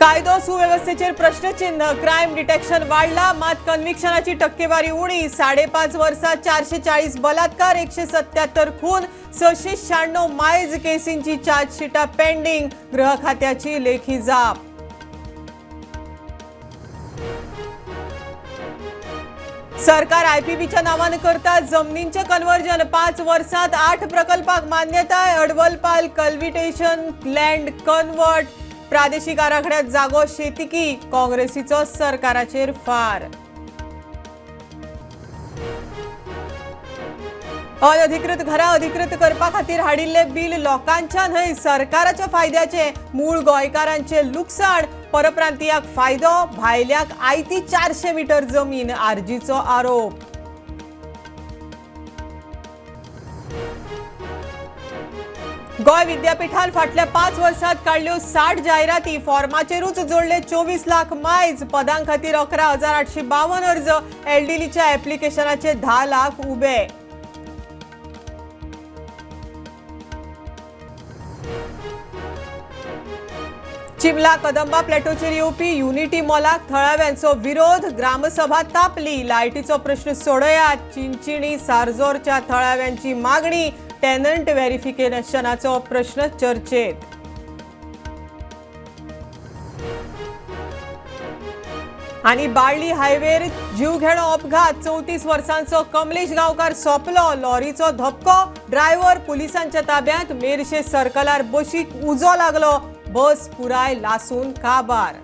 कायदो सुवेवस्थेचेर प्रश्नचिन्ह. Crime detection वाडला मात कन्व्हिक्शनाची टक्केवारी उणी. 5.5 वर्सात 440 बलात्कार, 177 खून, 696 मायज केसींची चार्जशीटां पेंडिंग. गृह खात्याची लेखी जाप. सरकार आयपीबीच्या नावानं करता जमनींचे कन्व्हर्जन. 5 वर्सात 8 प्रकल्पाक मान्यताय. अडवलपाल कल्विटेशन लँड कन्वर्ट. प्रादेशिक आराखड्यात जागो शेतकी. काँग्रेसीचो सरकाराचेर फार. अनधिकृत घरां अधिकृत करपा खातीर हाडिल्ले बिल लोकांच्या न्हय सरकाराच्या फायद्याचे. मूळ गोंयकारांचे लुकसाण, परप्रांतीयाक फायदो, भायल्याक आयती 400 मीटर जमीन. आरजीचो आरोप. गोंय विद्यापीठान फाटल्या 5 वर्सात काडल्यो 60 जायराती. फॉर्माचेरूच जोडले 24 लाख मायज. पदां खातीर 11,852 अर्ज. एलडीलीच्या ऍप्लिकेशनाचे 10 लाख उबे. चिमला कदंबा प्लॅटोचेर येवपी युनिटी मॉलाक थळाव्यांचो विरोध. ग्रामसभा तापली. लायटीचो प्रश्न सोडयात. चिंचिणी सारजोरच्या थळाव्यांची मागणी. टेनंट व्हेरिफिकेशनाचो प्रश्न चर्चेत. आणि बाळली हायवेर जीवघेणो अपघात. 34 वर्सांचो कमलेश गांवकार सोंपलो. लॉरीचो धपको. ड्रायव्हर पुलिसांच्या ताब्यात. मेरशे सर्कलार बशीक उजो लागलो. बस पुराय लासून काबार.